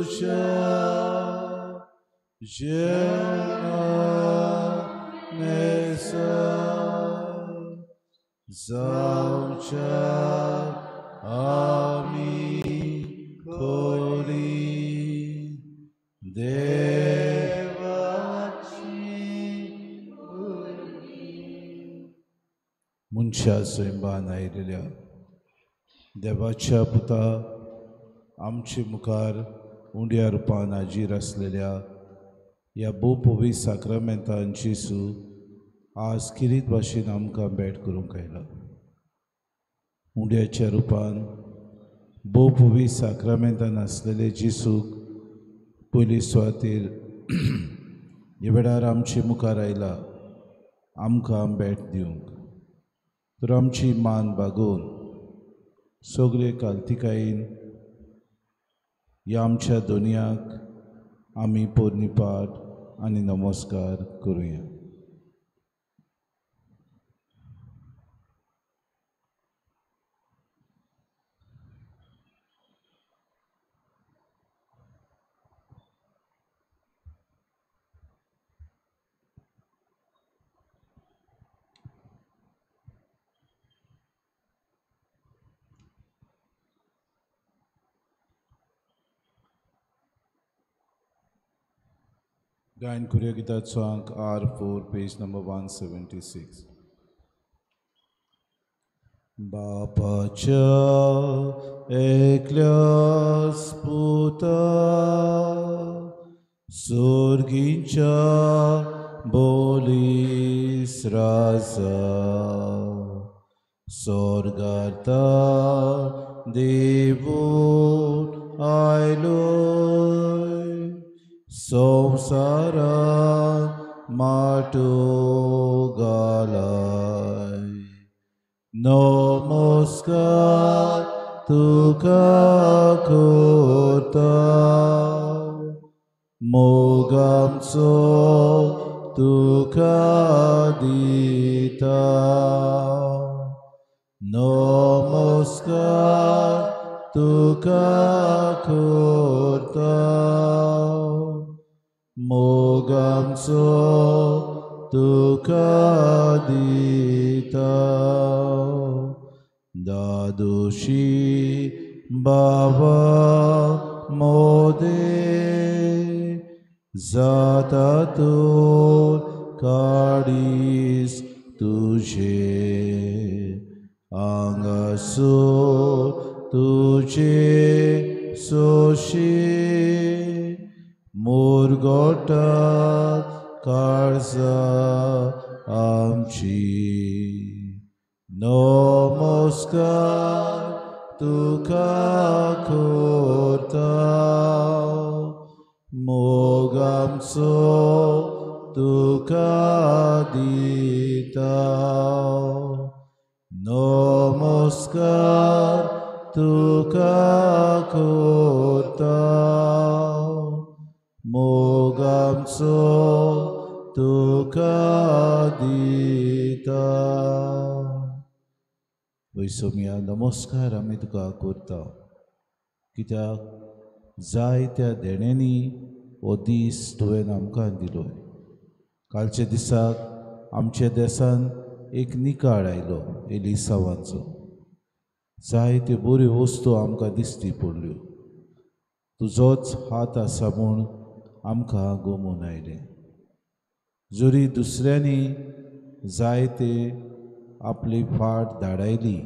तुज्या जेवणा मेसा जावच्या आमी खोली देवाची भुरगीं. मनशा सैमान आयिल्ल्या देवाच्या पुता आमचे मुखार उंड्या रुपान हाजीर आसलेल्या ह्या भोव साक्रामेंतान जेजू आज किरीत भाशेन आमकां भेट करूंक आयला. उंड्याच्या रुपान भोव साक्रामेंतान आसलेले जेजूक पयली सुवातेर ह्या वेळार आमचे मुखार आयला आमकां भेट दिवंक. तर आमची मान बागोवन सगळे कालतिकायेन ह्या आमच्या दोनयाक आमी पोरणी पाठ आनी नमस्कार करुया. गायन करूया गिताचो आंक R4 page number 176. बापाच्या एकल्याच पुता सोर्गींच्या बोलीस राजा सोर्गार्ता देवून आयलो संवसारा माटो घालाय. नमस्कार तुका करता मोगामचो तुका दिता. नमस्कार तुका करता मोगामचो तुका दिता. दादोशी बाबा मोदे जाता तूं काडीस तुझे आंगासो तुझे सोशी मोरगोटा काळजा आमची. नमस्कार तुका करता मोगामचो तुका दिता. नमस्कार तुका करता मोगामचो तुका दिता. वैसोमिया नमस्कार आमी तुका करता कित्याक जायत्या देण्यांनी हो दीस तुवें आमकां दिलो. कालच्या दिसाक आमच्या देसान एक निकाळ आयलो एलिसांवाचो. जायत्यो बऱ्यो वस्तू आमकां दिसती पडल्यो. तुजोच हात आसा म्हूण आमकां गोमून आयलें. जरी दुसऱ्यांनी जायते आपली फाट धाडायली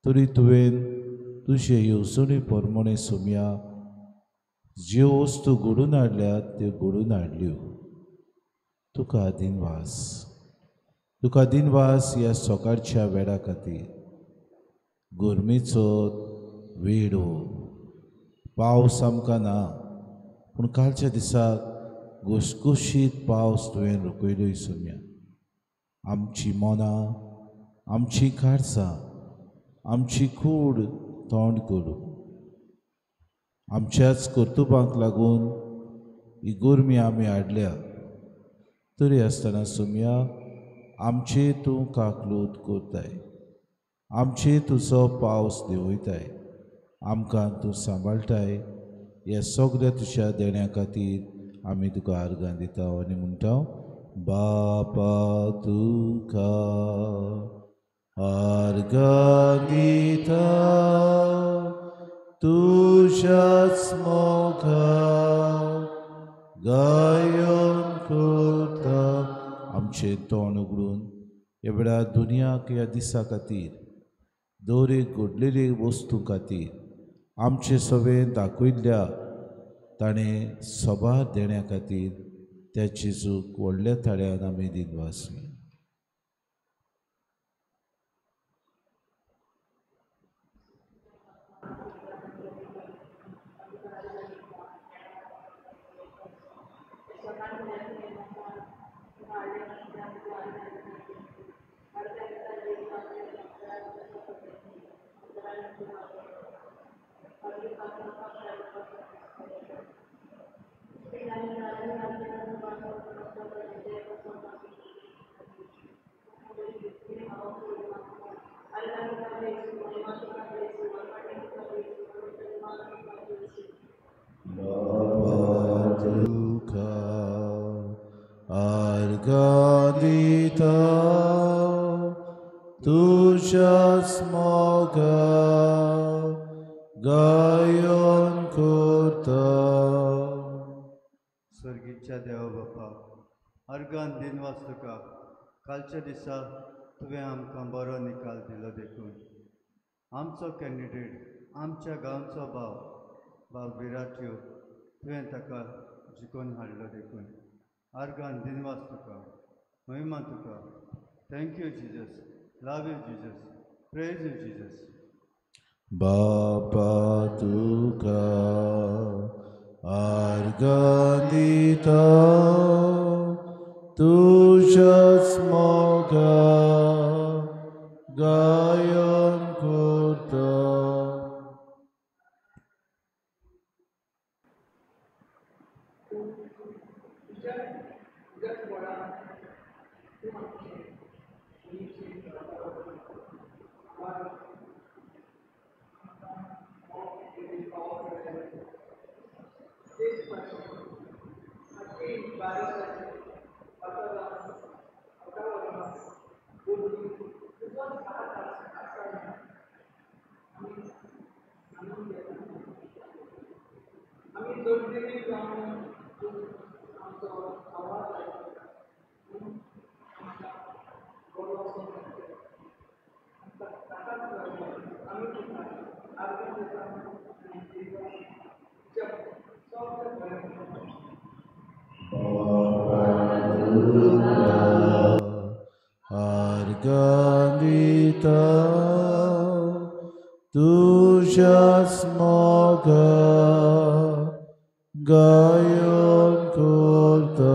तरी तुवें तुजे येवजणे प्रमाणे सोम्या ज्यो वस्तू घडून हाडल्यात त्यो घडून हाडल्यो. तुका दिनवास, तुका दिनवास ह्या सकाळच्या वेळा खातीर. गरमेचो वेळ हो, पावस आमकां ना पूण कालच्या दिसाक घुसघुशीत पावस तुवें रोखयलोय सोम्या. आमची मनां, आमची काळजां, आमची कूड तोंड करूं. आमच्याच कर्तुबांक लागून ही गरमी आमी हाडल्या तरी आसतना सोम्या आमचे तूं काकलूत करताय, आमचे तुजो पावस देंवयताय, आमकां तूं सांबाळटाय ह्या सगळ्या तुज्या देण्या खातीर आमी तुका आर्गां दिता आनी म्हणटा बापा तुका आर्गां दिता तुज्याच मोगान गायन करता. आमचें तोंड उगडून ह्या वेळार दुनियाक ह्या दिसा खातीर दर एक घडलेले वस्तू खातीर आमचे सगळें दाखयल्ल्या ताणें सभा देण्या खातीर त्या जेजूक व्हडल्या ताळ्यान आमी दिनवासया. आर्गां दिता तुज्याच मोगान गायन करता. सर्गीच्या देवा बापा आर्गान दिनवास तुका कालच्या दिसा तुवें आमकां बरो निकाल दिलो देखून आमचो कॅन्डिडेट आमच्या गांवचो भाव भाव विराट्यो तुवें ताका जिखून हाडलो देखून आर्गान दिनवास तुका महिमा तुका. Thank you Jesus, love you Jesus, praise you Jesus. बापा तुका आर्गां दिता तुज्याच मोगान गायन करता. आर्गां दिता तुज्याच मोगान गायन करता.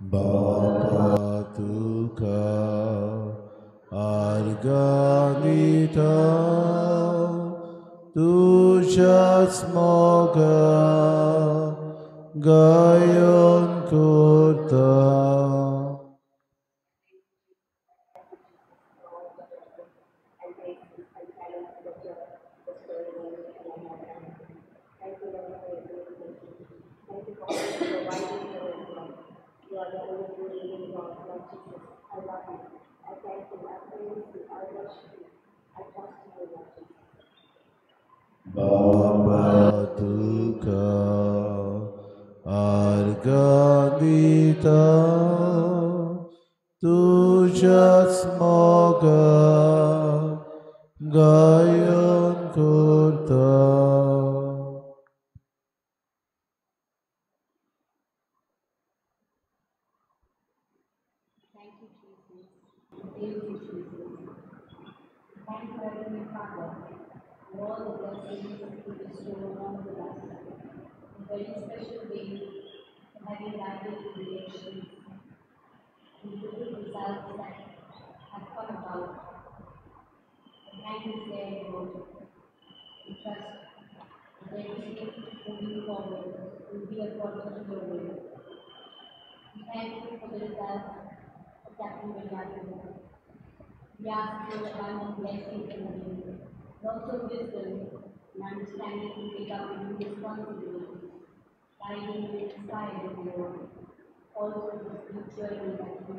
बापा तुका आर्गां दिता तुज्याच मोगान गायन करता. बाबा तुका आर्गां दिता तुज्याच मोगान गायन करता. Praise you, Jesus. Thank you, Heavenly Father, for all the blessings you bestow upon us. A very special day for having guided the elections and the good results that have come about. The hand is there, Lord. We trust that everything moving forward will be according to your will. We thank you for the results of Captain Bernardo. We ask for your abundant blessings on him, and also wisdom and understanding to take up the new responsibilities, guiding and inspiring the Lord, also this new journey that he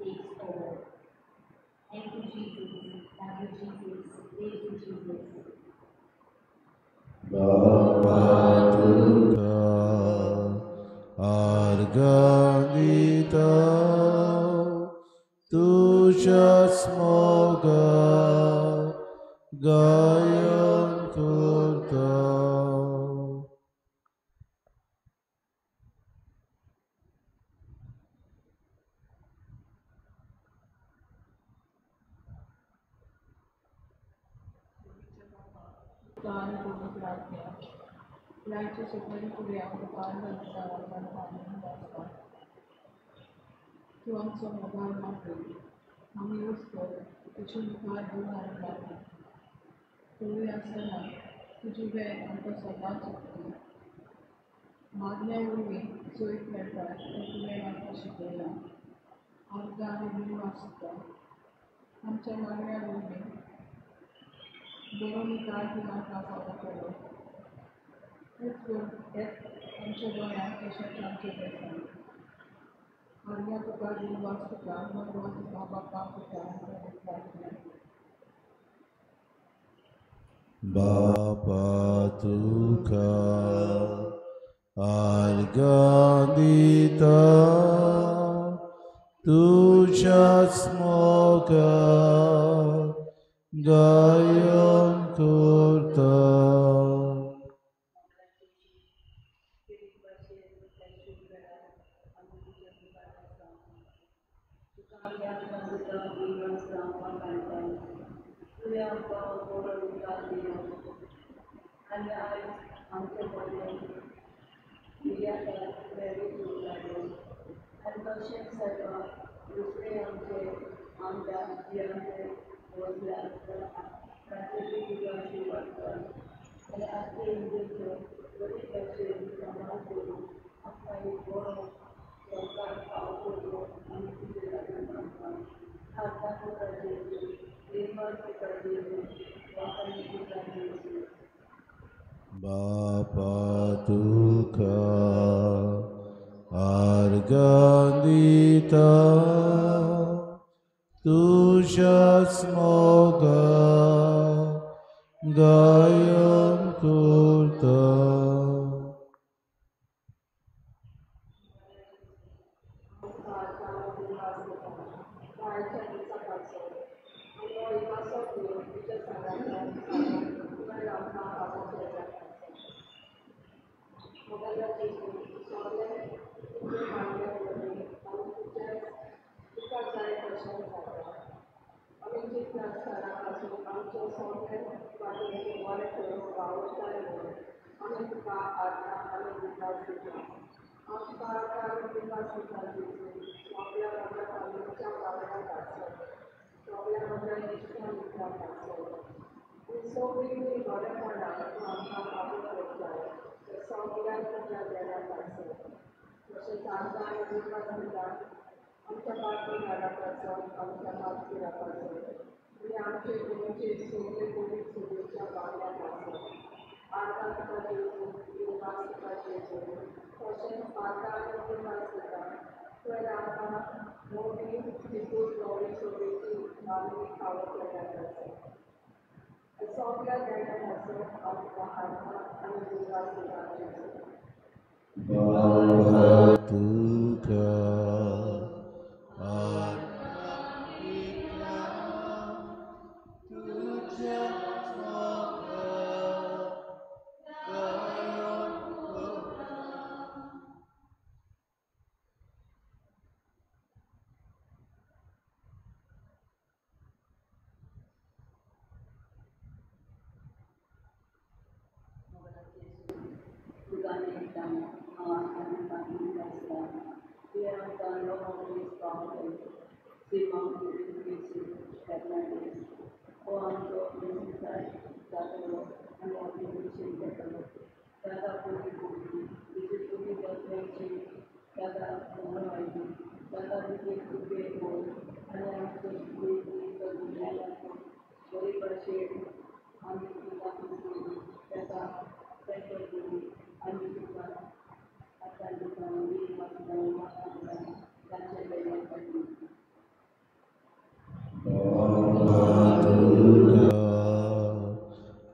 takes forward. Thank you, Jesus. Love you, Jesus. Praise you, Jesus. Baba तुका आर्गां दिता तुज्याच मोगाक गायन करता. फुलांचे सुकून फुड्या मुखार घालता. तूं आमचो मोगाळ बापूय, आमी वचत तुजे मुखार गुणान घालता. तूं आसतना तुजी वेळ आमकां सदांच चुकता. मागण्या वरवीं जैत मेळटा तें तुवें आमकां शिकयलां. आमकां आनी दिनवास तुका. आमच्या मागण्या वरवीं बरो निकाल तूं आमकां फावो केलो. हेच आमच्या गोंयांत तशेंच आमच्या देशांत. आर्गां तुका, दिनवास तुका, मोगान तुका बापा पुता आनी. बापा तुका आर्गां दिता तुज्याच मोगाक गायन करता. आनी आयज आमचे बरें आनी तशेंच सरकार दुसरे आमचे आमदार जे आमचे वचल्यात तांचे तुका आशिर्वाद कर आनी आमचे इंडियेचो बरे भाशेन सांबाळ करून आमकां एक बरो सरकार फावो करून आमी तुजे लागीं मागता. आर्गां तुका जेजू, देवाक तुका जेजू, बापायक तुका जेजू. बापा तुका आर्गां दिता तुज्याच मोगाक गायन करता. बाबा तुका आर्गां दिता तुज्याच मोगाक गायन करता. निमित्तान हांव आतां आसता. तुवें आमकां नवो मनीस पावलो सिमांव फेर्नांडीस हो आमचो संवसार जातलो आनी आपली भशेन जातलो. ताका पयली पयली तेजी पयली जात्रेची ताका मरण आयली. ताका तुजे कृपे होय आनी आमचो बरे भाशेन आमी तुका करूं ताका पेपर करूं आनी तुका आतां तुका ताचे वेल्यान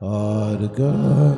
आर्गां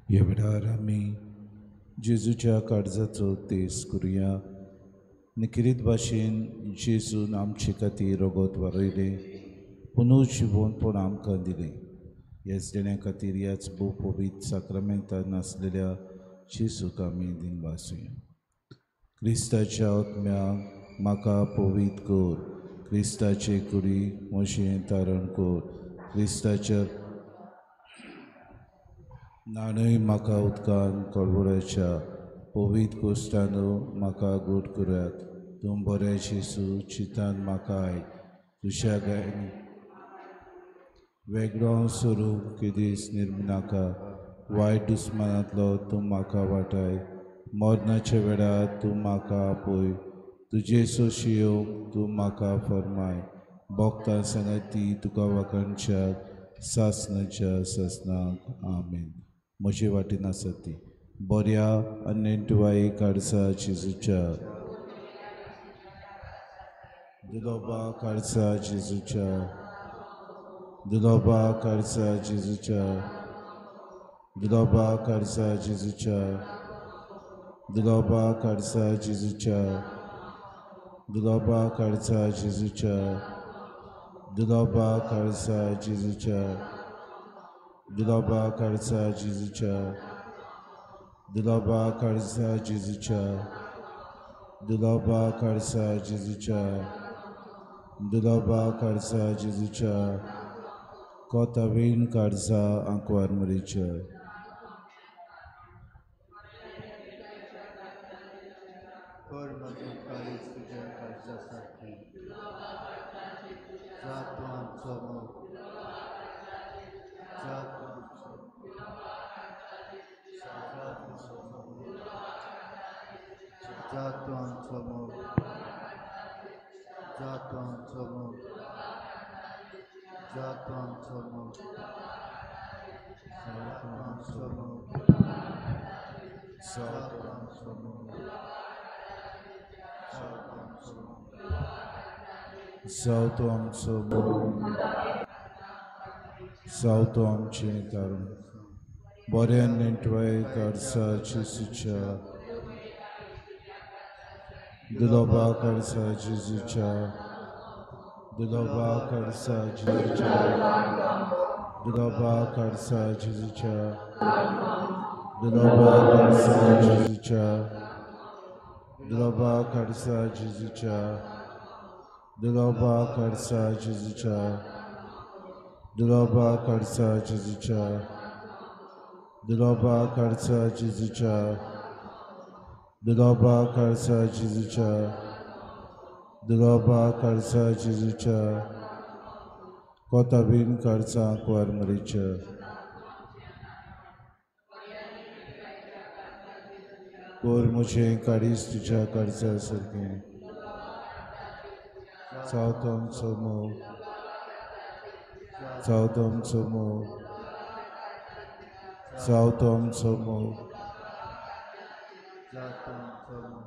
ह्या वेळार आमी जेजूच्या काळजाचो तेज करुया. निकिरीत भाशेन जेजून आमचे खातीर रगत वारयलें, पुनर्जिवनपण आमकां दिलें. ह्याच देण्या खातीर ह्याच भोव पवित्र साक्रामेंतान आसलेल्या जेजूक आमी दिनवासुया. क्रिस्ताच्या आत्म्याक म्हाका पवित्र कर, क्रिस्ताचे कुडी म्हजें तारण कर, क्रिस्ताच्या नाणूय म्हाका उदकान कळवळ्याच्या पवित्र कोश्टानू म्हाका गोड करात. तूं बरें जेजू चिंतान म्हाका आयक, तुज्या गायनी वेगळो स्वरूप केदीस निर्मिनाका. वायट दुस्मानांतलो तूं म्हाका वाटाय, मरणाच्या वेळार तूं म्हाका आपय, तुजे सोशी येवंक तूं म्हाका फर्माय. भोगता सांगाती तुका वाखाणच्या सासनाच्या सासनाक. आमेन. म्हजे वाटेन आसा ती बऱ्या आनी नेणटुवाय काळजा जेजूच्या, दुलोबा काळजा जेजूच्या, दुलोबा काळजा जेजूच्या, दुलोबा काळजा जेजूच्या, दुलोबा काळजा जेजूच्या, दुलोबा काळजा जेजूच्या, दुलोबा काळजा जेजूच्या, दुलोबा काळजा जेजूच्या, दुलोबा काळजा जेजूच्या, दुलोबा काळजा जेजूच्या, दुलोबा काळजा जेजूच्या, कोतावीण काळजा आंकवार मरीच्या. कर म्हजें काळीज तुज्या काळजा सारकें, जा तूं आमचो मोग, जा तूं आमचो, जा तूं आमचो मोग, जा तूं आमचो मोग, जा तूं आमचो मोग, जा तूं आमचो मोग, जा तूं आमचो मोग, जावं तो आमचो मोग, जावं तो आमचें तारण. बऱ्या नेणटवाय काळजा जेजूच्या, दुलोबा काळजा जेजूच्या, दुलोबा काळजा जेजूच्या, दुलोबा काळजा जेजूच्या, दुलोबा काळजा जेजूच्या, दुलोबा काळजा जेजूच्या, दुलोबा काळजा जेजूच्या, दुलोबा काळजा जेजूच्या, दुलोबा काळजा जेजूच्या, दुलोबा काळजा जेजूच्या, दुलोबा काळजा जेजूच्या, कोताबीन काळजा आंकवार मरीच्या. कोर म्हजें काळीज तुज्या काळजा सारकें, जावं तो आमचो मोग, जावं तो आमचो मोग, जावं तो आमचो मोग, जा तूं आमचो मोग,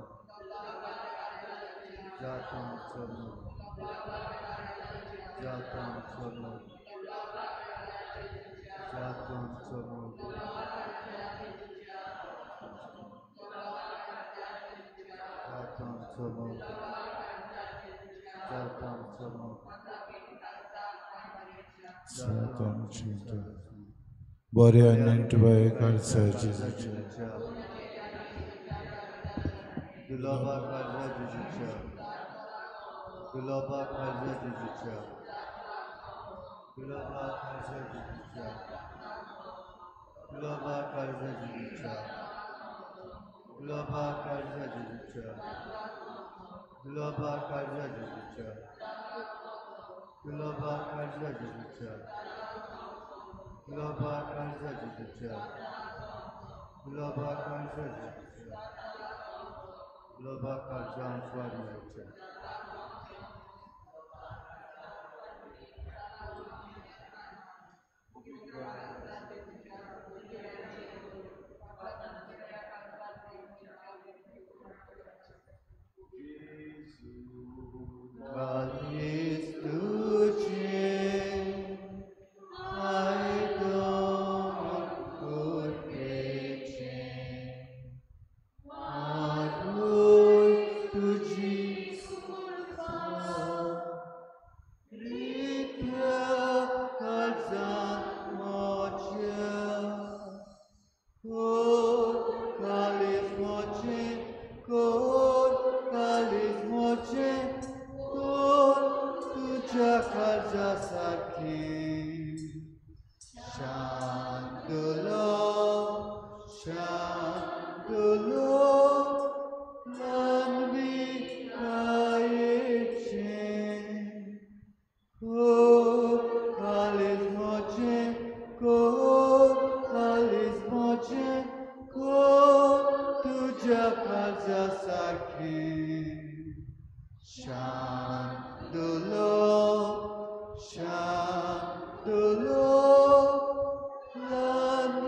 जा तूं आमचो मोग, जा तूं आमचो मोग, जा तूं आमचो मोग, जा तूं आमचो मोग, जा तूं आमचो मोग, जावं तो आमचें तारण. बऱ्या नेणटवाय काळजा जेजूच्या, दुलोबा काळजा जेजूच्या, दुलोबा काळजा जेजूच्या, दुलोबा काळजा जेजूच्या, दुलोबा काळजा जेजूच्या, दुलोबा काळजा जेजूच्या, दुलोबा काळजा जेजूच्या, दुलोबा काळजा जेजूच्या, दुलोबा काळजा जेजूच्या, दुलोबा काळजा जेजूच्या, दुलोबा काळजा आंकवार मरीच्या. काळीज तुजें आयदो कुर्ते, कोर काळीज म्हजें कोर तुज्या काळजा सारकें. शांतलो शांतलो ल्हानविकायेचें कोर काळीज म्हजें कोर काळीज म्हजें कोर तुज्या काळजा सारकें. शांतलो शांतलो ल्हानविकायेचें.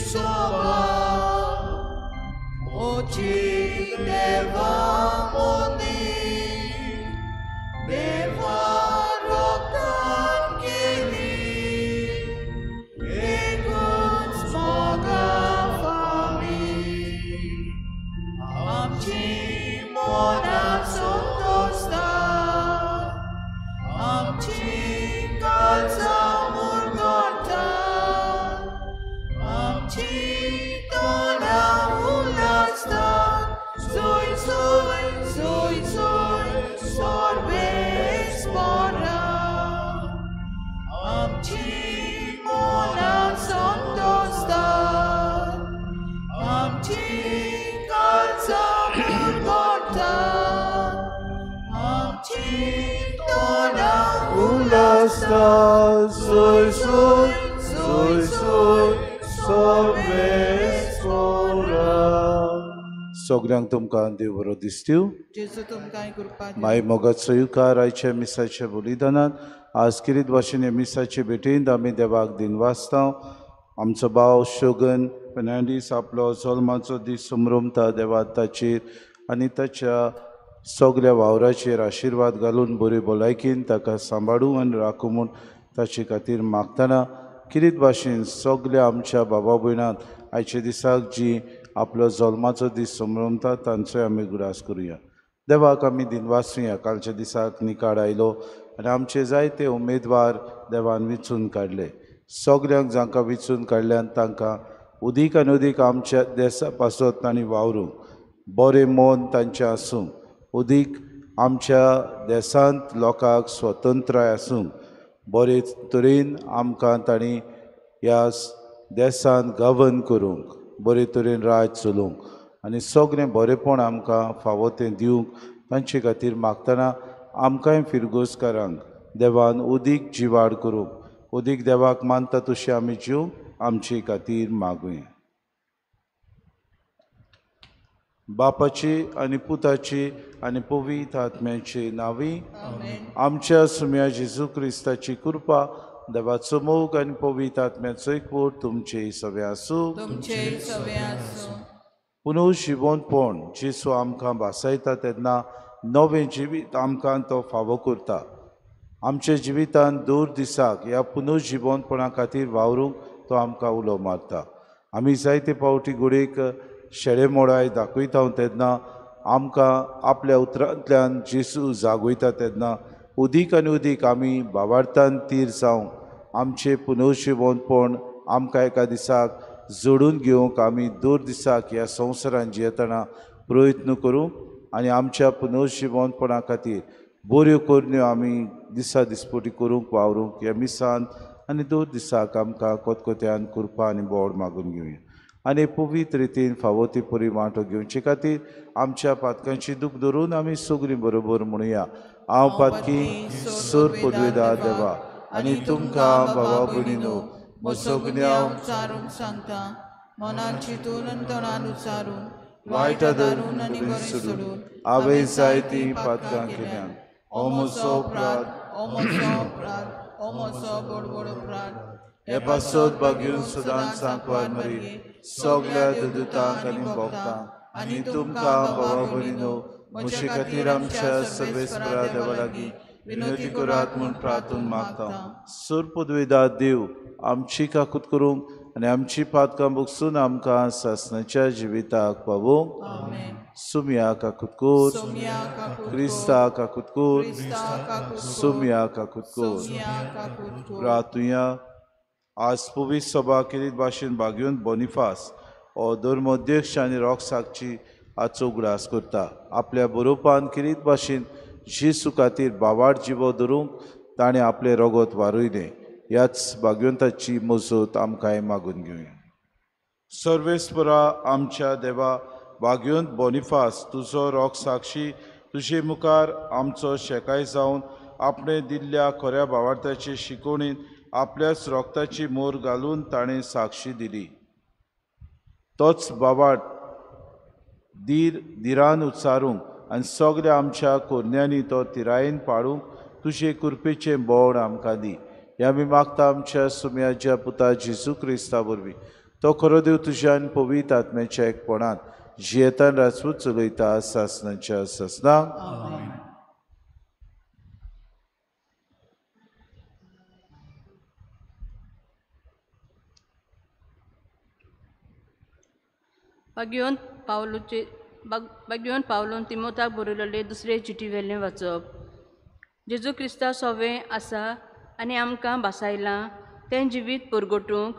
Sova, oci deva moni, deva rotan kili, egut smoga fami, amci mona sotosta, amci calza murgorta, Zoi, zoi, zoi, zoi, sorbes mora. Amci mona sondosta, amci calza murgorta, amci tona. lassta, soy soy, soy soy, सर्वेस्परा. सगळ्यांक तुमकां देव बरो दिसतीव. माय मोगाचो युकार आयच्या मिसाच्या बलिदानात आज किरीत भाशेन ह्या मिसाचे भेटींत आमी देवाक दिनवासता. आमचो भाव शोगन फेर्नांडीस आपलो जल्माचो दीस समरमता. देवा ताचेर आनी ताच्या सगल्या वावराचेर आशिर्वाद घालून बरी भलायकेन ताका सांबाळूं आनी राखूं म्हूण ताचे खातीर मागतना किरीत भाशेन सगल्या आमच्या बाबा भयणांक आयच्या दिसाक जी आपलो जल्माचो दीस समरमता तांचोय आमी उगडास करुया. देवाक आमी दिनवासुया. कालच्या दिसाक निकाड आयलो आनी आमचे जायते उमेदवार देवान विचून काडले. सगल्यांक जांकां विचून काडल्यान तांकां उदीक आनी उदीक आमच्या देसा पासत तांणी वावरूंक बरें मन तांचें आसूं, उदीक आमच्या देसांत लोकांक स्वतंत्राय आसूंक, बरे तरेन आमकां तांणी ह्या देसांत गवर्न करूंक, बरे तरेन राज चलोवंक आनी सगळें बरेंपण आमकां फावो तें दिवंक तांचे खातीर मागतना आमकांय फिरगोजकारांक देवान उदीक जिवाड करूंक, उदीक देवाक मानता तशें आमी जिवंक आमचे खातीर मागुया. बापाची आनी पुताची आनी पवित्र आत्म्याची नांवी आमच्या सुम्या जेजू क्रिस्ताची कृपा, देवाचो मोग आनी पवित्र आत्म्याचो एकवट तुमचे सगळे आसूं. पुनू जिवोनपण जेजू आमकां भासायता तेन्ना नवें जिवीत आमकां तो फावो करता. आमच्या जिवितांत दूर दिसाक ह्या पुनू जिवोनपणा खातीर वावरूंक तो आमकां उलो मारता. आमी जायते पावटी घडयेक शेळे मोडाय दाखयता तेन्ना आमकां आपल्या उतरांतल्यान जेजू जागयता तेन्ना उदीक आनी उदीक आमी बावार्थान तीर जावंक आमचें पुनर्जिवनपण आमकां एका दिसाक जोडून घेवंक आमी दूर दिसाक ह्या संवसारान जियेतना प्रयत्न करूंक आनी आमच्या पुनर्जिवनपणा खातीर बऱ्यो करण्यो आमी दिसा दिसपटी करूंक वावरूंक ह्या मिसान आनी दूर दिसाक आमकां कोतकोत्यान कृपा आनी बोड मागून घेवया आनी पवित्र रितीन फावो ती परी वांटो घेवचे खातीर आमच्या पातकांची दूख धरून आमी सगळीं बरोबर म्हणुया. हांव पातकी सोर पदवेदा देवा आनी तुमकां बाबा भयणीनो म्हजो गुन्यांव उचारूंक सांगता, मनान चिंतून आनी तोंडान उचारून वायट धरून आनी बरें सोडून हांवें जायतीं पातकां केल्यात. हो म्हजो अपराध, हो म्हजो अपराध, हो म्हजो व्हड अपराध. हे पासत भाग्यून सदांच सांकवार मरी सगल्या दुदुतांक आनी भोगतांक आनी तुमकां बाबा भयणीनो म्हजे खातीर आमच्या सर्वेस्परा देवा लागीं विनवती करात म्हूण प्रार्थून मागता. सोर पदवेदा देव आमची काकूत करूंक आनी आमची पातकां भोगसून आमकां सासणाच्या जिविताक पावोवंक. सुमया काकूत कर, क्रिस्ता काकूत कर, सुमया काकूत कर. प्रार्थुया. आज पवित्र सभा केलीत भाशेन भाग्यून बोनिफास हो धर्मोध्यक्ष आनी रोगसाकची आजचो उगडास करता. आपल्या बरोवपान केलीत भाशेन जेजू खातीर बावाड जिवो धरूंक ताणें आपलें रगत वारयलें. ह्याच भाग्यवंताची मजत आमकांय मागून घेवया. सर्वेस्परा आमच्या देवा, भाग्यवंत बोनिफास तुजो रोग साक्षी तुजे मुखार आमचो शेकाय जावन आपणें दिल्ल्या खऱ्या भावार्थाचे शिकवणीन आपल्याच रोगताची मोर घालून ताणें साक्षी दिली. तोच बावाट धीर धिरान उच्चारूंक आनी सगल्या आमच्या कोरण्यांनी तो तिरायेन पाळूंक तुजे कृपेचें बोड आमकां दी. हें आमी मागता आमच्या सुम्याच्या पुता जेजू क्रिस्ता वरवीं. तो खरो देव तुज्या आनी पवित्र आत्म्याच्या एकपणांत जियेतान राजपूत चलयता सासणाच्या सासणाक. भाग्यवंत पावलून तिमोताक बरयलेले दुसरे चिटी वेलें वाचप. जेजू क्रिस्ता सोवें आसा आनी आमकां भासायलां तें जिवीत परगटूंक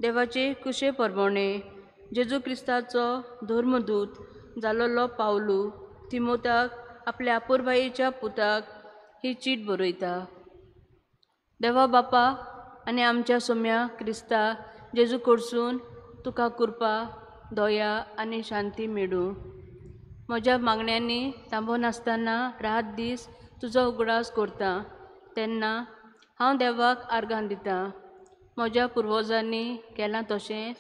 देवाचे कुशे परमोणे जेजू क्रिस्ताचो धर्मदूत जालोलो पावलू तिमोताक आपल्या आपुरबायेच्या पुताक ही चीट बरयता. देवा बापा आनी आमच्या सोम्या क्रिस्ता जेजू कडसून तुका कृपा, दया आनी शांती मेळूं. म्हज्या मागण्यांनी थांबो नासतना रात दीस तुजो उगडास करता तेन्ना हांव देवाक आर्गां दितां. म्हज्या पुर्वजांनी केलां तशेंच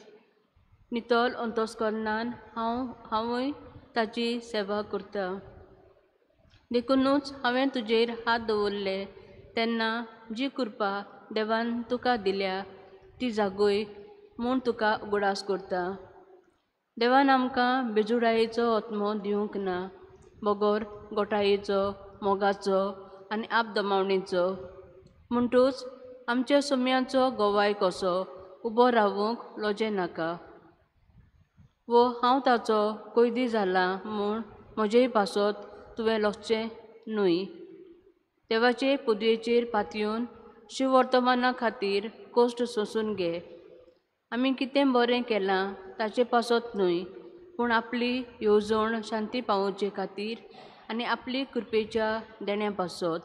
नितळ अंतस्करणान हांवूय ताची सेवा करता. देखुनूच हांवें तुजेर हात दवरले तेन्ना जी कृपा देवान तुका दिल्या ती जागय म्हूण तुका उगडास करता. देवान आमकां बेजुडायेचो आत्मो दिवंक ना, बगर गोठायेचो, मोगाचो आनी आपदमावणेचो. म्हणटूच आमच्या सुम्याचो गोवाय कसो उबो रावूंक लजें नाका वो हांव ताचो कैदी जाला म्हूण म्हजेय पासत तुवें लजचें न्हय. देवाचे पदवेचेर पातयेवन शिववर्तमाना खातीर कश्ट सोंसून घे. आमी कितें बरें केलां ताचे पासत न्हय, पूण आपली येवजण शांती पावोवचे खातीर आनी आपली कृपेच्या देण्या पासत.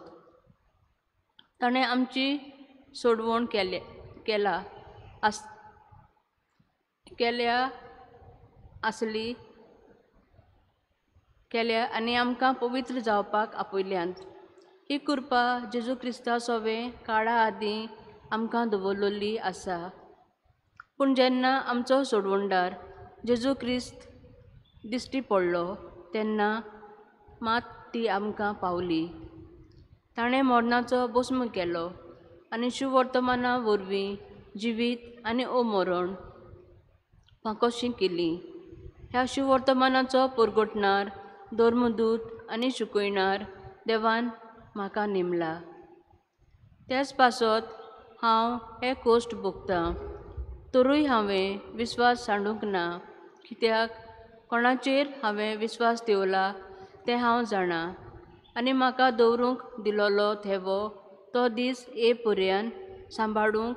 ताणें आमची सोडवण केल्या आसली केल्या आनी आमकां पवित्र जावपाक आपयल्यांत. ही कृपा जेजू क्रिस्ता सोवें काळा आदीं आमकां दवरलेली आसा. पूण जेन्ना आमचो सोडवणदार जेजू क्रिस्त दिश्टी पडलो तेन्ना मात ती आमकां पावली. ताणें मरणाचो भस्म केलो आनी शुवर्तमाना वरवीं जिवीत आनी अमरण फांकोशी केली. ह्या शुवर्तमानाचो परगटणार, धर्मदूत आनी शिकयणार देवान म्हाका नेमला. त्याच पासत हांव हे कश्ट भोगतां, तरूय हांवें विस्वास सांडूंक ना. कित्याक कोणाचेर हांवें विस्वास दवरला तें हांव जाणा आनी म्हाका दवरूंक दिलोलो थेवो तो दीस ये पर्यान सांबाळूंक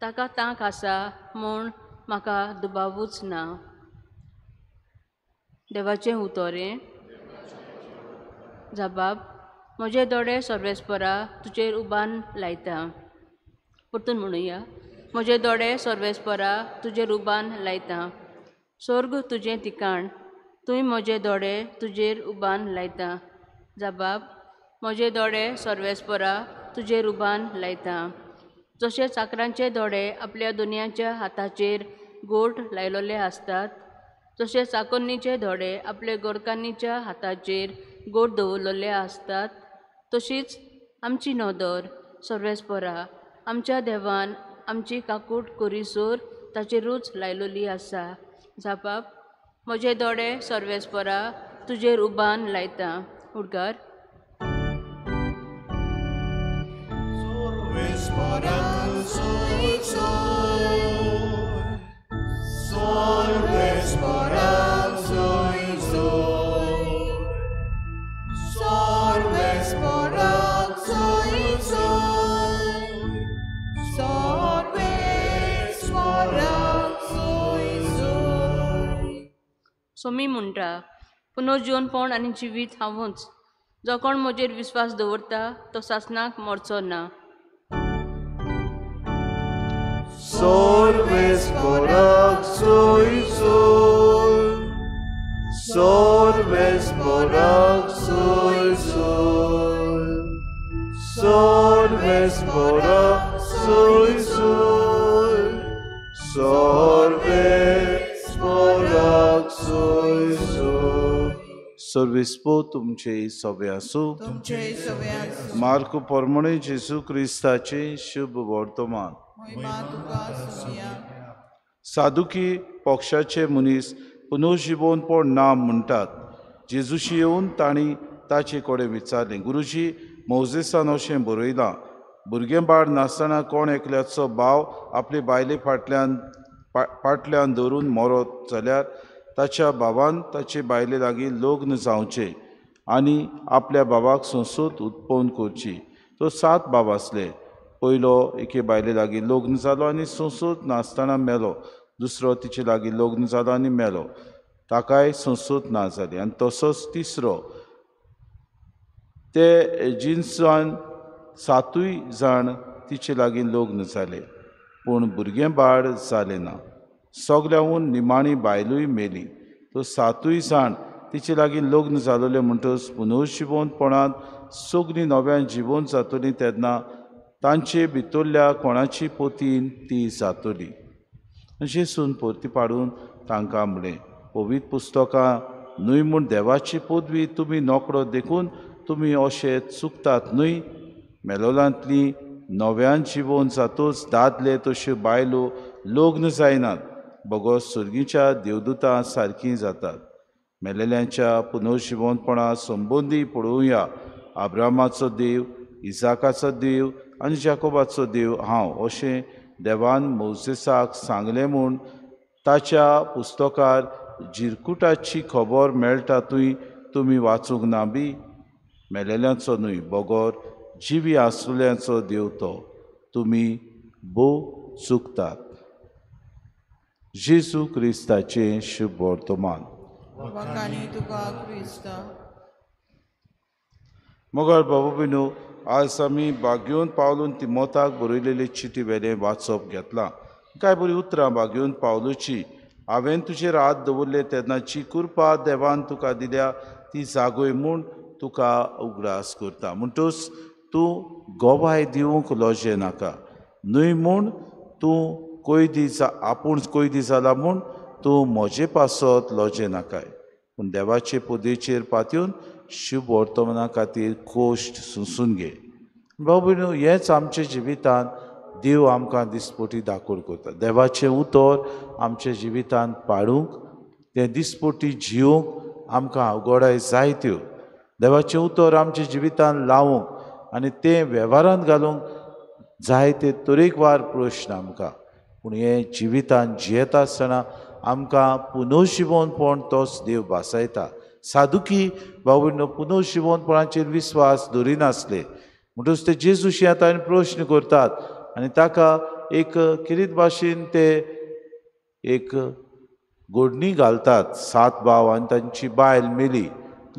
ताका तांक आसा म्हूण म्हाका दुबावूच ना. देवाचें उतोरें. जबाब. म्हजे दोळे सर्वेस्परा तुजेर उबान लायता. परतून म्हणुया. म्हजे दोळे सर्वेस्परा तुजेर उबान लायता. स्वर्ग तुजें ठिकाण, तूंय म्हजे दोळे तुजेर उबान लायता. जबाब. म्हजे दोळे सर्वेस्परा तुजेर उबान लायता. जशे चाकरांचे दोळे आपल्या दुनियाच्या हाताचेर गोट लायलेले आसतात, जशे चाकोन्नीचे दोळे आपल्या गोरकान्नीच्या हाताचेर गोट दवरलेले आसतात, तशीच आमची नदर सर्वेस्परा आमच्या देवान आमची काकूट करीसर ताचेरूच लायलेली आसा. जबाब. म्हजे दोळे सर्वेस्परा तुजेर उबान लायता. उडगार. सोमी म्हणटा, पुनर्जीवनपण आनी जिवीत हांवूच. जो कोण म्हजेर विस्वास दवरता तो सासणाक मरचो ना. सर्वेस्पराक सोय सोय, सर्वेस्पराक सोय सोय, सर्वेस्पराक सोय सोय, सर्वेस्पराक सोय सोय. सर्वेस्पो तुमचे सवे आसूं. मार्क परमणे जेजू क्रिस्ताचे शुभ वर्तमान. सादुकी पक्षाचे मनीस पुनर्जिवनपण ना म्हणटात. जेजूशी येवन तांणी ताचे कडेन विचारलें, गुरुजी, मोजेसान अशें बरयलां, भुरगें बाळ नासतना कोण एकल्याचो भाव आपले बायले फाटल्यान धरून मरत जाल्यार ताच्या भावान ताचे बायले लागीं लग्न जावचें आनी आपल्या भावाक संसद उत्पन्न करची. तो 7 भाव आसले. पयलो एके बायले लागीं लग्न जालो आनी संसद नासतना मेलो. दुसरो तिचे लागीं लग्न जालो आनी मेलो, ताकाय संसद ना जाली. आनी तसोच तिसरो. ते जिनसान 7 जाण तिचे लागीं लग्न जाले, पूण भुरगें बाळ जालें ना. सगळ्याहून निमाणी बायलूय मेली. तो 7 जाण तिचे लागीं लग्न जालोले म्हणटच पुनर्जिवनपणांत सगळीं नव्यान जिवन जातलीं तेन्ना तांचे भितरल्या कोणाची पोतीन ती जातली. जेजून परती पाडून तांकां म्हळें, पवित्र पुस्तकां न्हय म्हूण देवाची पदवी तुमी नोकरो देखून तुमी अशें चुकतात न्हय. मेलोलांतली नव्यान जिवोन जातूच दादले तश्यो बायलो लग्न जायनात, बगर सर्गीच्या देवदूतां सारकीं जातात. मेलेल्यांच्या पुनर्जिवनपणा संबंदी पळोवया. आब्रामाचो देव, इजाकाचो देव आनी जाकोबाचो देव हांव, अशें देवान मोजेसाक सांगलें म्हूण ताच्या पुस्तकार जिरकुटाची खबर मेळटा थंय तुमी वाचूंक ना बी? मेलेल्यांचो न्हय बगर जिवी आसलेल्यांचो देव तो. तुमी भोव चुकतात. जेजू क्रिस्ताचें शुभ वर्तमान. मगर बाबू बिनू, आज आमी बागेवन पावलून तिमोताक बरयलेले चिटी वेलें वाचप घेतलां. कांय बरीं उतरां बागेवन पावलूची. हांवें तुजेर हात दवरले तेन्ना जी कृपा देवान तुका दिल्या ती जागय म्हूण तुका उगडास करता. म्हणटूच तूं गवाय दिवंक लजें नाका, न्हय म्हूण तूं कैदी आपूण कैदी जाला म्हूण तूं म्हजे पासत लजें नाकाय, पूण देवाचे पदवेचेर पातयेवन शुभ वर्तमाना खातीर कोश्ट सोंसून घे. बाबू न्हू, हेंच आमच्या जिवितांत देव आमकां दिसपटी दाखोवड करता. देवाचें उतर आमच्या जिवितांत पाडूंक, तें दिसपटी जिवंक आमकां अवघडाय जायत्यो. देवाचें उतर आमच्या जिवितांत लावंक आनी तें वेव्हारांत घालूंक जायते तरेकवार प्रश्न आमकां. पूण हें जिवितांत जियेता आसतना आमकां पुनर्जिवनपण तोच देव भासायता. सादुकी बाबू पुनर्जिवनपणाचेर विस्वास दवरिनासले, म्हणटकच ते जेजूशी आतां आनी प्रश्न करतात आनी ताका एक किरीत भाशेन ते एक गोडणी घालतात. 7 भाव आनी तांची बायल मेली.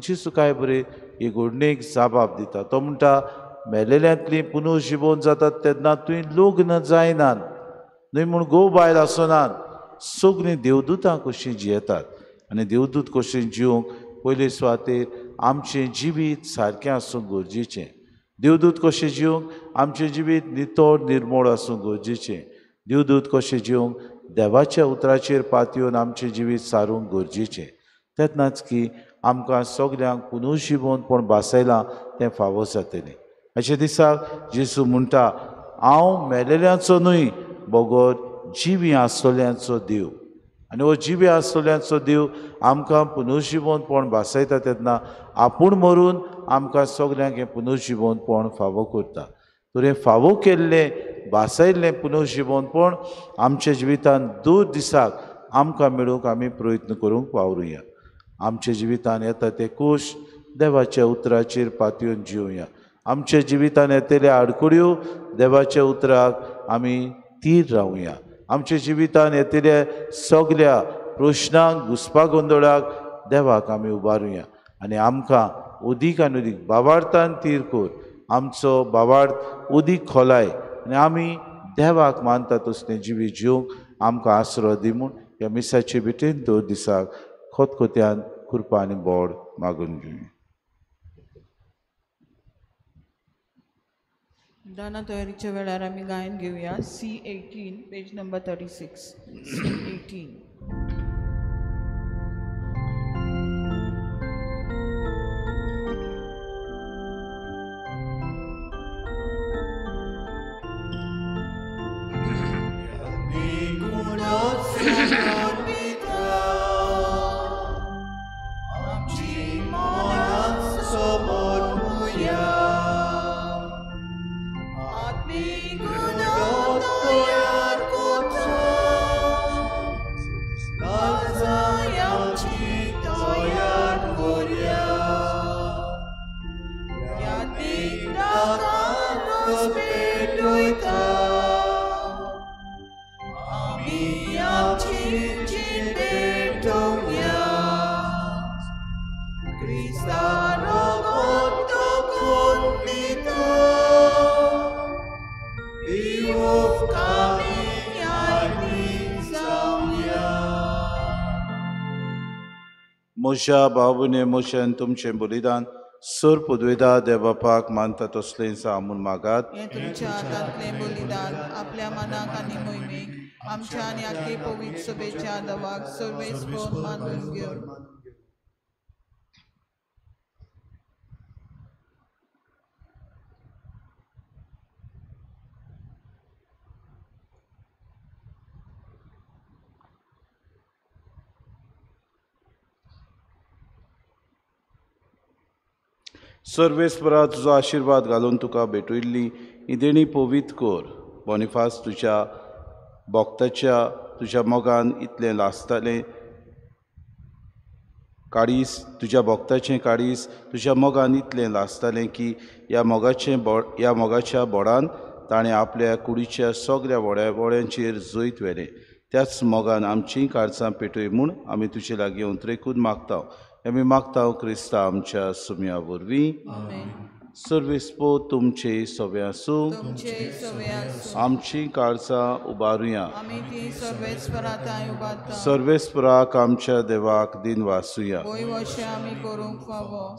जेजू काय बरें हे गोडणेक जाबाब दिता. तो म्हणटा, मेलेल्यांतली पुनर्जिवन जातात तेन्ना तुवें लग्न जायनात, न्हय म्हूण घोव बायल आसनात, सगळीं देवदूतां कशीं जियेतात. आनी देवदूत कशीं जिवंक पयले सुवातेर आमचें जिवीत सारकें आसूंक गरजेचें. देवदूत कशें जिवंक आमचें जिवीत नितळ निर्मळ आसूंक गरजेचें. देवदूत कशें जिवंक देवाच्या उतराचेर पातयेवन आमचें जिवीत सारूंक गरजेचें. तेन्नाच की आमकां सगल्यांक पुनर्जिवनपण भासयलां तें फावो जातलें. अशें दिसाक जेजू म्हणटा, हांव मेलेल्यांचो न्हय बगर जिवी आसतल्यांचो देव. आनी हो जिवी आसतल्यांचो देव आमकां पुनर्जिवनपण भासयता तेन्ना आपूण मरून आमकां सगल्यांक हें पुनर्जिवनपण फावो करता. तर हें फावो केल्लें भासयल्लें पुनर्जिवनपण आमच्या जिवितांत दर दिसाक आमकां मेळूंक आमी प्रयत्न करूंक वावरुया. आमच्या जिवितांत येता ते कोश देवाच्या उतराचेर पातयेवन जिवया. आमच्या जिवितांत येतले आडखळ्यो देवाच्या उतराक आमी तीर रावया. आमच्या जिवितांत येतल्या सगल्या प्रश्नांक, घुसपा गोंदळाक देवाक आमी उबारुया आनी आमकां उदीक आनी उदीक बाबार्थान तीर कर. आमचो बाबार्थ उदीक खोलाय आनी आमी देवाक मानता तसलें जिवीत जिवंक आमकां आसरो दी म्हूण ह्या मिसाचे भेटेन दर दिसाक खोतखोत्यान कृपा आनी बोड मागून घेवया. दाना तयारीच्या वेळार आमी गायन घेवया. C18 page number 36. C18. मोशा बाबूने मोशान तुमचें बलिदान सर पदवेदा देवबापाक मानता तसलें आमून मागात। हें तुमच्या हातांतलें बलिदान आपल्या मनाक आनी मोहिमेक आमच्या आनी आखे पवित्र सभेच्या दवाक सर्वेस्पर मानून घेवन। सर्वेस्परा तुजो आशिर्वाद घालून तुका भेटयल्ली ही देणी पवित्र कर। बोनिफास तुज्या भक्ताच्या तुज्या मोगान इतलें लासतालें काडीस तुज्या भक्ताचें काडीस तुज्या मोगान इतलें लासतालें की ह्या मोगाच्या बोडान ताणें आपल्या कुडीच्या सगळ्या वड्यांचेर जैत व्हेलें। त्याच मोगान आमचीं काळजां पेटय म्हूण आमी तुजे लागीं उतरेकून मागता। आमी मागता क्रिस्ता आमच्या सुम्या वरवीं। सर्वेस्पर तुमचे सवे आसूं। आमची काळजां उबारुया। सर्वेस्पराक आमच्या देवाक दिन वासुया।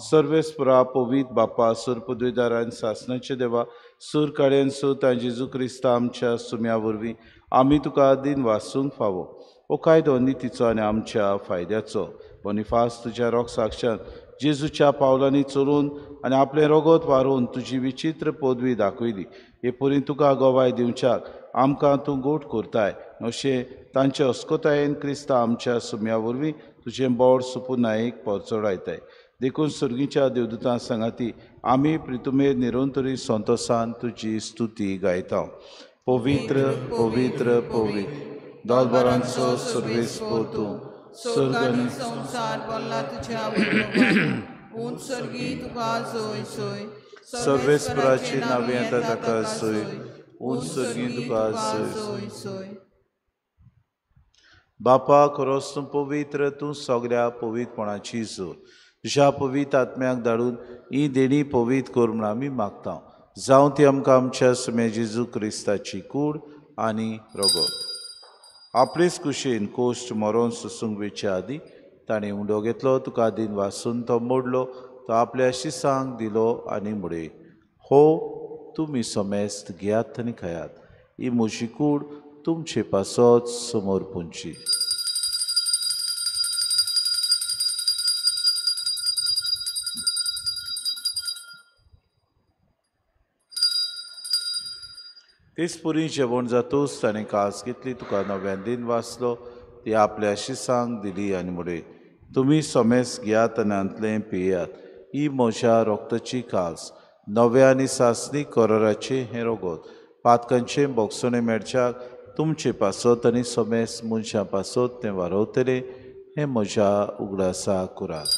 सर्वेस्परा पवित्र बापा सुर पदवीदारान सासनाचे देवा सूर काड्यान सुत आनी जेजू क्रिस्ता आमच्या सुम्या वरवीं आमी तुका दिन वासूंक फावो। हो कायदो नितीचो आनी आमच्या फायद्याचो। बोनिफास तुज्या रोग साक्षात जेजूच्या पावलांनी चलून आनी आपलें रोगोत वारोवन तुजी विचित्र पदवी दाखयली। हे परी तुका गवाय दिवच्याक आमकां तूं गोट करताय अशें तांचे अस्कोतायेन क्रिस्ता आमच्या सुम्या वरवीं तुजें बोड सुपुनायक परचडायताय। देखून सर्गीच्या देवदूतां सांगाती आमी प्रितुमेर निरंतरी संतोसान तुजी स्तुती गायता। पवित्र पवित्र पवित्र दोलबरांचो सर्वेस्पर तूं स्वर्ग आनी संवसार भरला तुज्या वैभवान। उंच सर्गी तुका सोय सोय सर्वेस्पराची नांव येता ताका सोय। उंच सर्गी तुका सोय सोय। बापा खरोच तूं पवित्र, तूं सगळ्या पवित्रपणाची जोर। तुज्या पवित्र आत्म्याक धाडून ही देणी पवित्र कर म्हूण आमी मागता। जावं ती आमकां आमच्या सुम्या जेजू क्रिस्ताची कूड आनी रगत। आपलेच कुशीन कोश्ट मरोन सोसूंक वेचे आदी ताणें उंडो घेतलो, तुका दिन वासून तो मोडलो, तो आपल्या शिसांक दिलो आनी मुडे हो तुमी समेस्त घेयात आनी खायात, ही म्हजी कूड तुमचे पासत समोर पुंची। तेच पुरी जेवण जातूच ताणें कास घेतली, तुका नव्यान दिन वाचलो, ती आपल्या शिसांक दिली आनी मुडे तुमी समेस घेयात आनी हांतलें पियात, ही म्हज्या रोगताची कास नव्या आनी सासणी कराराचें हें रोगत पातकांचें बोगसणें मेळच्याक तुमचे पासत आनी समेस मनशां पासत तें वारवतलें हें म्हज्या उगडासा करात।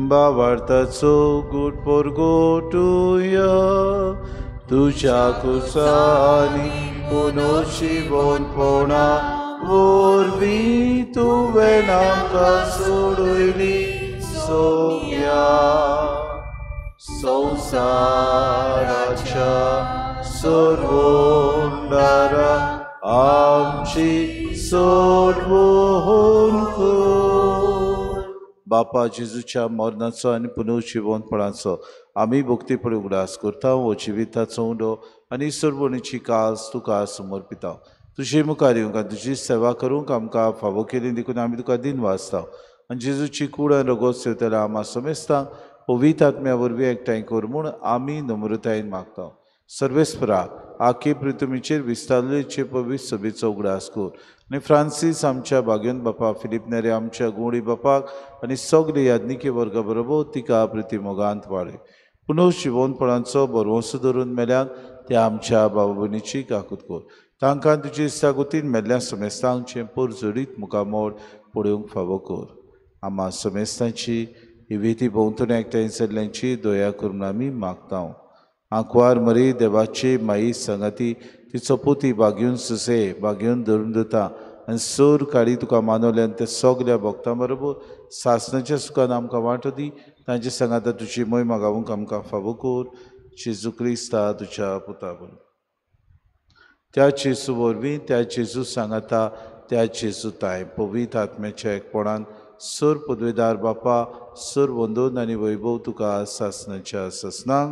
बावार्थाचो गुट पोरगोटुया तुज्या कुसानी पुनोशिवोनपणा वरवीं तुवें आमकां सोडयली सोम्या संवसाराच्या सर्वोंडारा आमची सोडवून कर। बापा जेजूच्या मरणाचो आनी पुनर्जिवनपणाचो आमी भक्तीपणी उगडास करता। हो जिविताचो उंडो आनी सर्वणीची कास तुका समर्पिता। तुजे मुखार येवंक आनी तुजी सेवा करूंक आमकां फावो केली देखून आमी तुका दिन वाचता। आनी जेजूची कूड आनी रगत सेवतल्या आमा समेस्तांक पवित्र आत्म्या वरवीं एकठांय कर म्हूण आमी नम्रतायेन मागता। सर्वेस्परा आखे पृथ्वीचेर विस्तारलेचे पवित्र सभेचो उगडास कर आनी फ्रांसीस आमच्या भाग्योन बापा, फिलीप नेरे आमच्या गुंवडी बापाक आनी सगळे याज्ञिके वर्गा बरोबर तिका प्रतिमोगांत वाडय। पुनर्जिवनपणाचो भरवंसो धरून मेल्यांक त्या आमच्या बाबा भयणीची काकूत कर। तांकां तुजी इस्तागुतीन मेल्ल्या समेस्तांचें परजडीत मुखामोड पळोवंक फावो कर। आमा समेस्तांची ही वेती भोंवतणी एकठांय जाल्ल्यांची दया करून आमी मागता। आंकवार मरी देवाची माई संगाती तिचो पोती बागेवन सुसे बागेवन धरून दिता आनी सोर काडी तुका मानवल्यान ते सगल्या भक्तां बरोबर सासणाच्या सुखान आमकां वांटो दी। तांचे सांगाता तुजी मोहिमा गावूंक आमकां फावो कर जेजू क्रिस्ता तुज्या पुता बरोबर. त्या जेजू वरवीं त्या जेजू सांगाता त्या जेजू ताय पवित्र आत्म्याच्या एकपणान सर पदवेदार बापा सर वंदन आनी वैभव तुका सासणाच्या सासणाक.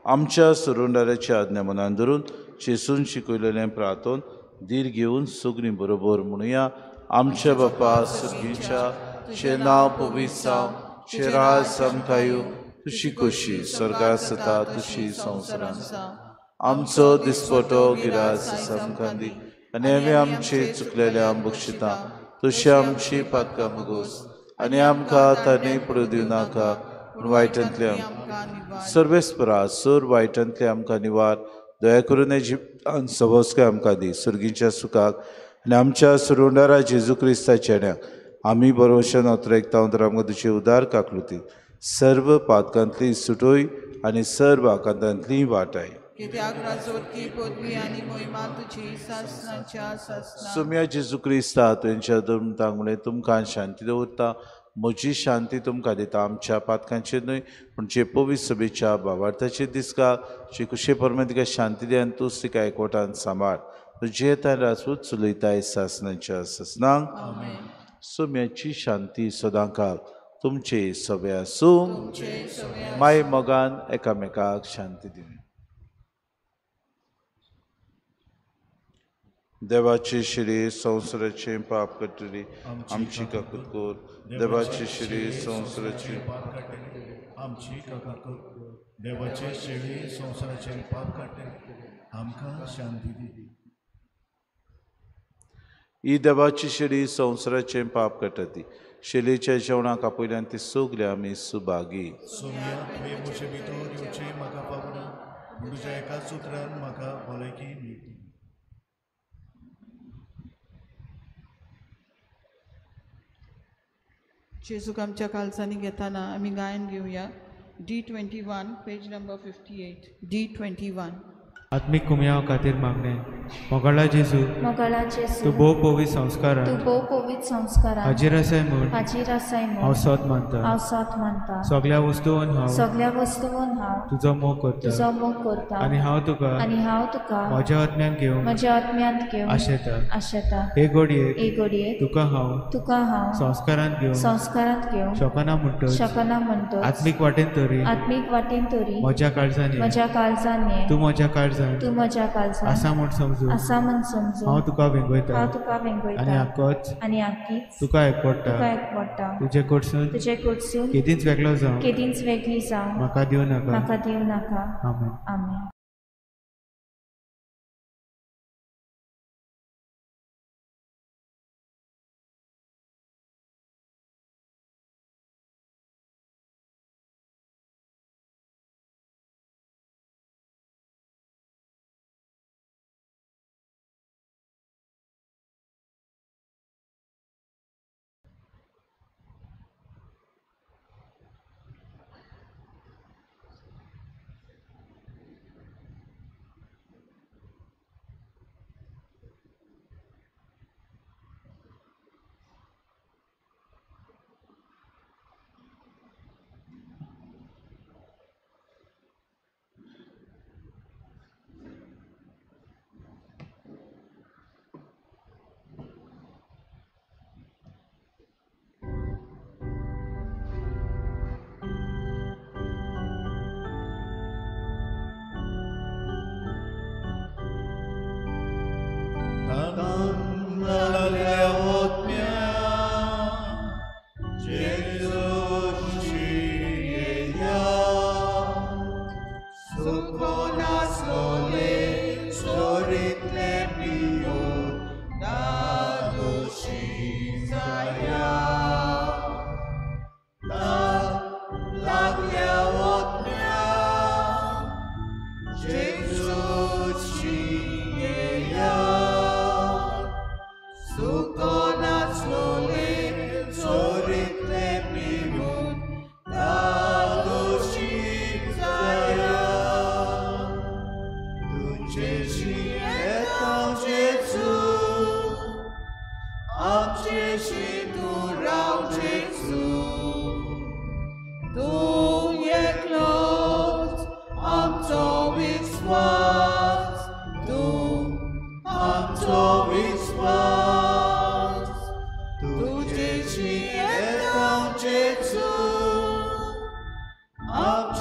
आमच्या सुरुंडाराची आज्ञा मनान धरून जेजून शिकयलेलें प्रार्थन धीर घेवन सगळीं बरोबर म्हणुया. आमच्या बापा सुगीच्या तुजें नांव पवित्र जावं, तुजें राज आमकां येवं, तुजी खोशी स्वर्गार जाता तशी संवसारांत. आमचो दिसपटो गिरास आमकां दी आनी आमी आमचे चुकलेल्या बक्षिता तशी आमची पातकां मुगोस आनी आमकां तांणी पडूं दिवं नाका पूण वायटांतले सर्वेस्परा सर वायटांतले आमकां निवार. दया करून जिवितान सवस्काय आमकां दी सुर्गीच्या सुखाक आनी आमच्या सुरुंडारा जेजू क्रिस्ताच्या चेड्याक आमी बरोवशेन अतरेकता तर आमकां तुजे उदार काकलुती सर्व पातकांतली सुटोय आनी सर्व आकांतांतली वाटाय. सोम्या जेजू क्रिस्ता तुमच्या तांगणे तुमकां शांती दवरता, म्हजी शांती तुमकां दिता. आमच्या पातकांचेर न्हय पूण जे पवित्र सभेच्या भावार्थाचेर दिसका जे कुशे परमें तिका शांती दी आनी तूंच तिका एकवटान सांबाळ. तुजें तां राजपूत चलयताय सासणाच्या सासणाक. सोम्याची शांती सदांकाळ तुमचे सगळे आसूं. माय मोगान एकामेकाक शांती दिली. देवाची शिरी संवसाराचें पाप करतली आमची काकूत कर. देवाची शिरी संवसाराची पाप काडटली आमची काकूत कर. देवाचे शिरी संवसाराचें पाप काडटली आमकां शांती दी. ही देवाची शिरी संवसाराचें पाप काडटा ती शेलीच्या जेवणाक आपयल्यान ती सगळे आमी सुभागी. सोम्या तुवें म्हजे भितर येवचें म्हाका पावना, पूण तुज्या एकाच उतरान म्हाका भलायकी मेळटली. जेजूक आमच्या कालसांनी घेताना आमी गायन घेवया. D21 page number 58. D21. आत्मीक कुमयाव खातीर मागणें. मोगाळा जेजू, मोगाळा जेजू, तूं भोव पवित्र संस्कारान, तूं भोव पवित्र संस्कारान हाजीर आसाय म्हूण, हाजीर आसाय म्हूण हांव सोत मानता, हांव सोत मानता. सगळ्या वस्तून हांव, सगळ्या वस्तून हांव तुजो मोग करता, तुजो मोग करता. आनी हांव तुका, आनी हांव तुका म्हज्या आत्म्यांत घेवंक, म्हज्या आत्म्यांत घेवंक आशेता, आशेता. हे घडयेक, हे घडयेक तुका हांव, तुका हांव संस्कारांत घेवंक, संस्कारांत घेवंक शकना म्हणटच, शकना म्हणटच आत्मीक वाटेन तरी, आत्मीक वाटेन तरी म्हज्या काळजान, म्हज्या काळजान तूं म्हज्या काळजान, तूं म्हज्या काळजान आसा म्हूण समजून, आसा म्हूण समजून हांव तुका वेंगयता, हांव तुका वेंगयता. आनी आकोच, आनी आकीच तुका एकवडटा, तुका एकवडटा. तुजे कडसून, तुजे कडसून केदींच वेगळो जावं, केदींच वेगळी जावं म्हाका दिवं नाका, म्हाका दिवं नाका. आमेन. आमेन.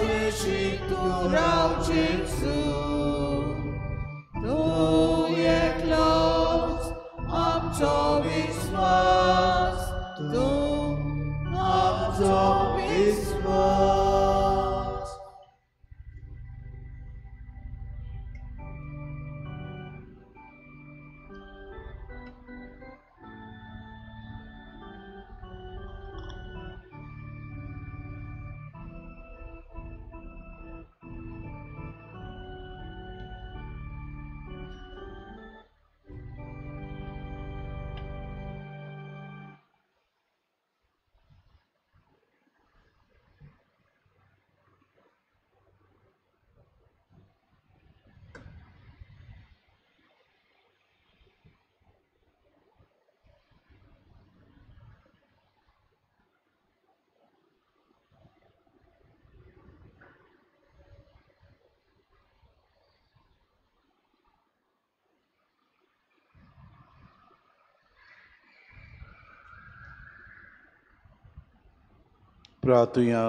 जेशी तूं राव जेजू, तूं एकलोच आमचो विस्वास, तूं आमचो विस्वास. प्रार्थुया.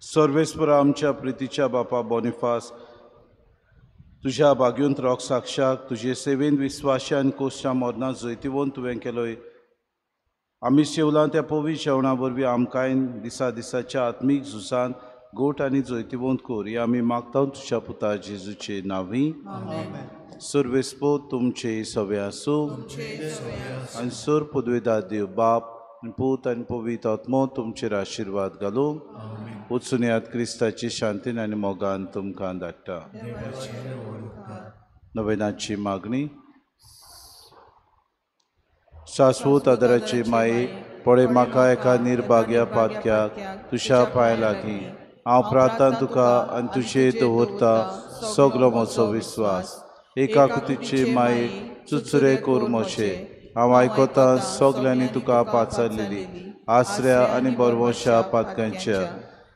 सर्वेस्परा आमच्या प्रितीच्या बापा बोनिफास, तुज्या भाग्योंत रोग साक्षाक तुजे सेवेन विस्वाशान कोश्या मरना जैतिवंत तुवें केलोय. आमी सेवलां त्या पवित्र जेवणा वरवीं आमकांय दिसा दिसाच्या आत्मीक झुजान गोट आनी जैतिवंत कर, हे आमी मागता तुज्या पुता जेजूचे नांवी. सर्वेस्पो तुमचे सवे आसूं आनी सर पदवेदार देव बाप पूत आनी पवित्र आत्मो तुमचेर आशिर्वाद घालूं. वचून याद क्रिस्ताची शांतीन आनी मोगान तुमकां धाडटा. नवेनाची मागणी. शाश्वत आदाराची माये, पळय म्हाका एका निर्भाग्या पातक्याक तुज्या पांय लागीं हांव प्रार्थना तुका आनी तुजेर दवरता सगलो म्हजो विस्वास. एका कुतीची माये चुचुरे कोर म्हजे, हांव आयकता सगल्यांनी तुका पाचारलेली आसऱ्या आनी बरवंशा पातक्यांच्या.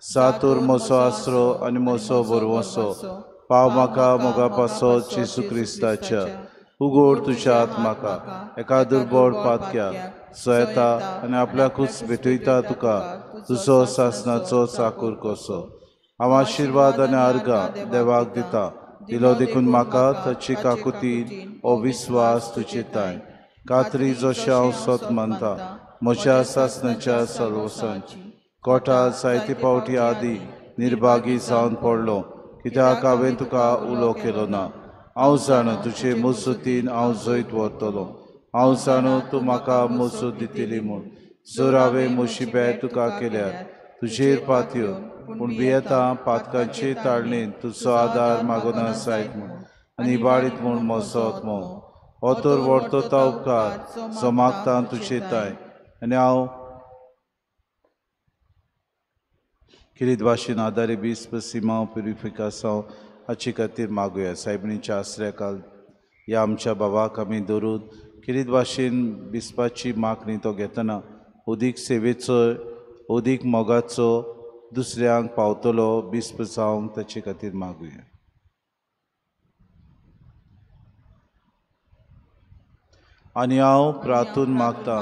सातोर म्हजो आसरो आनी म्हजो बरवंसो, पाव म्हाका मोगा पासो जेजू क्रिस्ताच्या. उगोड तुज्या हात म्हाका एका दुर्बळ पातक्याक सयता आनी आपल्याकूच भेटयता तुका तुजो सासनाचो चाकूर कसो. हांव आशिर्वाद आनी आर्गां देवाक दिता, दिलो देखून म्हाका ताची काकुतीन हो विस्वास तुजे ताय कात्री जशें हांव सत मानता म्हज्या सासनाच्या सलवसांची. कोटा जायते पावटी आदी निर्भागी जावन पडलो, कित्याक हांवें तुका उलो केलो ना. हांव जाणो तुजे मजतीन हांव जैत व्हरतलो, हांव जाणो तूं म्हाका मजत दितली म्हूण. जर हांवें म्हजी बेट तुका केल्यार तुजेर पातयो, पूण भियेता पातकांचे ताळणेन तुजो आदार मागोना जायत म्हूण आनी इबाडीत म्हूण म्हजो आत्मो. हो तर व्हरतो उपकार जो मागता तुजे ताय आनी हांव किरीत भाशेन आदारी बिस्प सिमांव प्युरिफिकासांव हाचे खातीर मागुया. सायबिणीच्या आसऱ्या काल ह्या आमच्या बाबाक आमी धरून किरीत भाशेन बिस्पाची मागणी तो घेतना अदीक सेवेचो अदीक मोगाचो दुसऱ्यांक पावतलो बिस्प जावंक ताचे खातीर मागुया. आनी हांव प्रार्थून मागता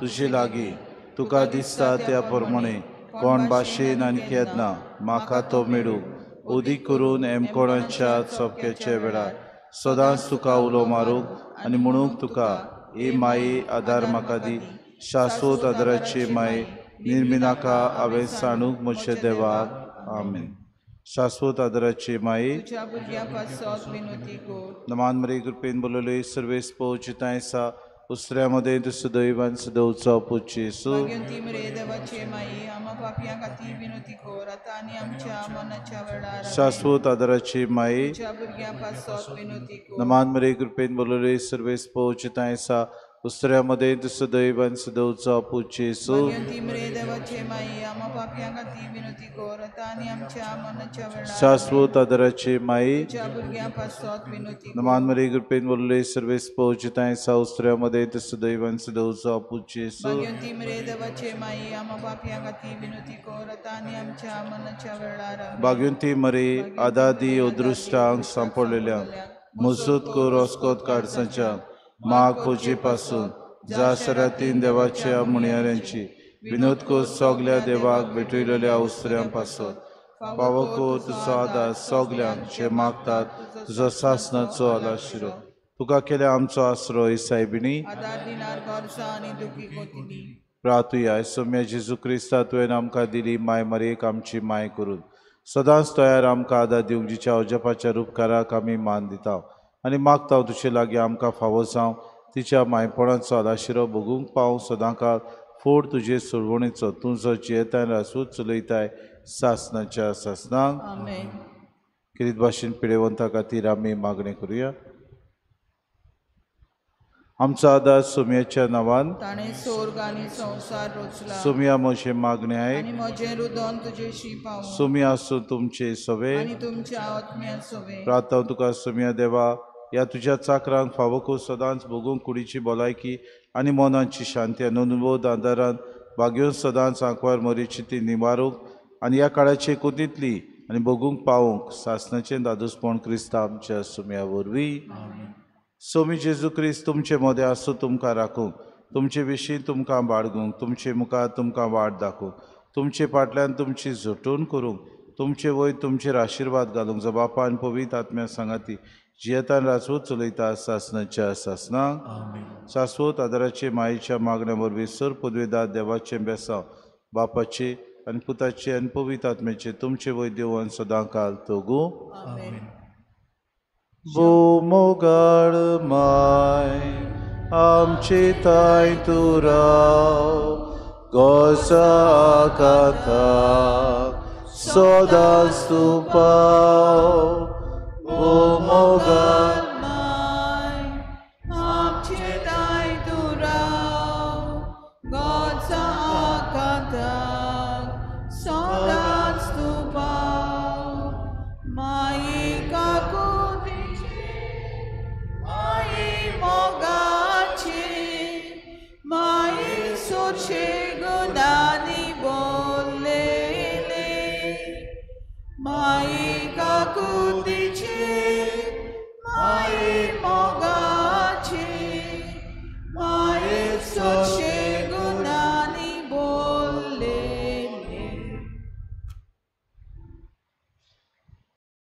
तुजे लागीं तुका दिसता त्या प्रमाणे कोण भाशेन आनी केन्ना म्हाका तो मेळूं, अदीक करून एमकोणाच्या चपक्याच्या वेळार सदांच तुका उलो मारूंक आनी म्हणूंक तुका, ए माये आदार म्हाका दी. शाश्वत आदाराची माये निर्मिनाका हांवें सांडूंक म्हज्या देवाक. आमेन. शाश्वत आदाराची माये नमान मरे कृपेन बोलवले सर्वेस पोचिताय आसा उसऱ्या मदें तूं सदैवान सदवचो पूत जेजू. शाश्वत आदाराची माये नमान मरे कृपेन बोलवले सर्वेस पोचिताय आसा उस्त्र्यामध्ये तूं सदैव आनी सदवचो आपूत जेजू. देवाचे माई आम्हा पापयां खातीर विनंती कर आतां आनी आमच्या मरणाच्या वेळार. शाश्वत आदराची माई तुज्या भुरग्यां पासत विनंती कर. मान मरी कृपेन बोलले सर्वेस पोहोचताय साउस्त्र्यामध्ये तूं सदैव आनी सदवचो आपूत जेजू. देवाचे माई आम्हा पापयां खातीर विनंती कर आतां आनी आमच्या मरणाच्या वेळार. भाग्यवंती मरी आदादी अदृश्टांक सांपडलेल्या मजूत कर अस्कोत काडसांच्या माग पोजे पासून जा सरातीन देवाच्या मुणयाऱ्यांची विनोद कर सगल्या देवाक भेटयलेल्या उस्त्र्यां पासून फावो कर तुजो आदार सगल्यांक जे मागतात तुजो सासनाचो आलाशिरो. तुका केल्या आमचो आसरो सायबिणी. प्रार्थुया. सोम्या जेजू क्रिस्ता तुवें आमकां दिली माय मरेक आमची माय करून सदांच तयार आमकां आदार दिवंक जिच्या अजपाच्या रुपकाराक आमी मान दिता आनी मागता तुजे लागीं आमकां फावो जावं तिच्या मायपणाचो आलाशिरो भोगूंक पावूं सदांकाळ फोड तुजे सोडवणेचो तूं जो जियेताय रासूच चलयताय सासनाच्या सासनाक. किरीत भाशेन पिडेवंता खातीर आमी मागणें करुया. आमचो आदार सोम्याच्या नांवान ताणें स्वर्ग आनी संवसार रचला. सोम्या म्हजें मागणें आयक आनी म्हजें रुदन तुजेशी पावूं. सोम्या आसूं तुमचे सवे आनी तुमच्या आत्म्या सवे. प्रार्थना तुका सोम्या देवा ह्या तुज्या चाकरांक फावो करून सदांच भोगूंक कुडीची भलायकी आनी मनाची शांती आनी अनुभव आदारान भाग्योवन सदांच आंकवार मरीची ती निवारूंक आनी ह्या काळाची कुतींतली आनी भोगूंक पावूंक सासनाचें दादोसपण क्रिस्ता आमच्या सोम्या वरवीं. सोमी जेजू क्रिस्त तुमचे मदें आसूं तुमकां राखूंक तुमचे विशीं तुमकां बाळगूंक तुमचे मुखार तुमकां वाट दाखोवंक तुमचे फाटल्यान तुमची झटून करूंक तुमचे वयर तुमचेर आशिर्वाद घालूंक जो बापान पवित्र आत्म्या सांगाती जियेतान राजवत चलयता सासनाच्या सासनाक. शाश्वत आदाराचे मायेच्या मागण्या वरवीं सर पदवेदार देवाचें बेसांव बापाचे आनी पुताचे आनी पवित्र आत्म्याचे तुमचे वयर देवन सदांकाल तोगूं. भोमोगाळ माय आमची ताय तूं राव गोसा कथा सदांच तूं पाव. भोमोगाळ